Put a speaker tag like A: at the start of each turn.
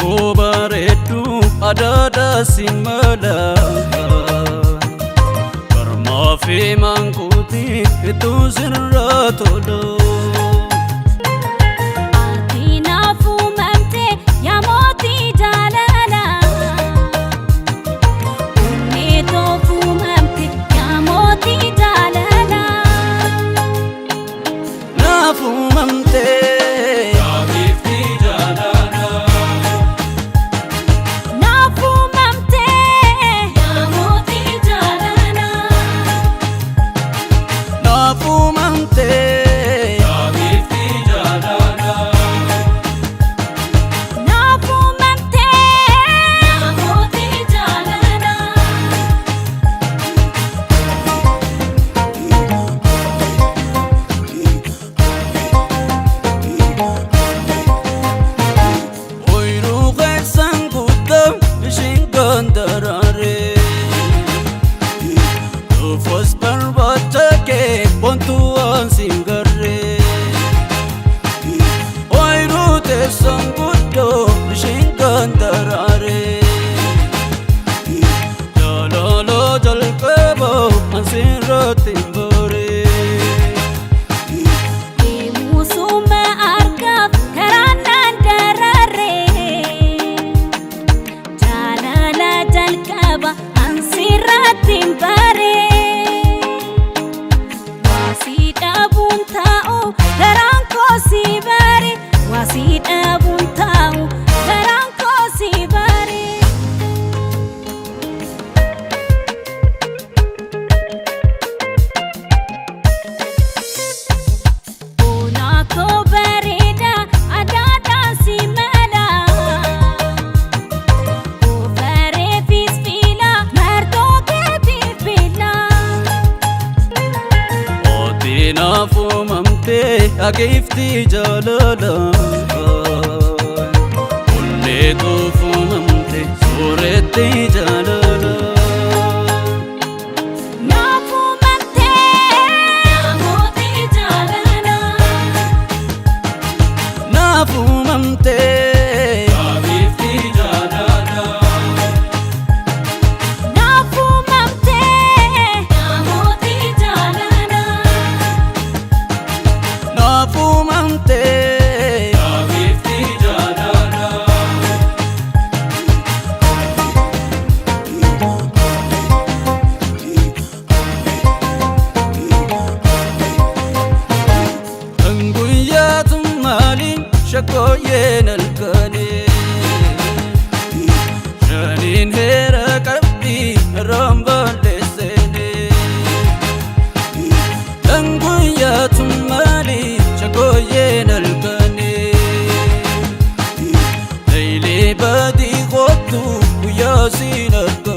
A: Koo bareedduu adaadhaa si mala. Karmaa fi maanguutii ituu sirraa tolu.
B: Ati naaf uumamte yaa mootii jaalala. Onnee toof uumamte yaa mootii jaalala.
A: Naaf uumamte yaa giiftii jaalala.
B: Naaf uumamte yaa mootii jaalala.
A: Naaf uumamte yaa giiftii jaalala.
B: Naaf uumamte yaa mootii jaalala.
A: Ooyiruu keessan guddaa ishiin gandaraaree. Dhufus barbaacha kee bontuu waan siin garree. Ooyiruu teessan guddoo ishiin gandaraaree. Jaalala jalqabaa ansirratti hin baree.
B: Deemuusuma argaaf karaan naan daraaree. Jaalala jalqaba ansirratti hin baree. Waasii dhabuun taa'u garaan koo si bare. Waasii dhabuun taa'u garaan koo si bare. Boona koo bareeda adaadhaan si mala. Goofareefis fila martoo keetiif fila.
A: Ati naaf uumamte yaa giiftii jaalala. Onnee toof uumamte sooretti jaalala.
B: Naaf uumamte yaa mootii jaalala.
A: Naaf uumamte yaa giiftii jaalala.
B: Naaf uumamte yaa mootii jaalala.
A: Naaf uumamte yaa giiftii jaalala. Kan guyyaatu maaliin shakkooyyeen halkanii. Shaniin heera qabdii irraan balleessanii. Kan guyyaatu maaliin shakkooyyeen halkanii. Leeyilee badii kootu guyyaa siin arganii.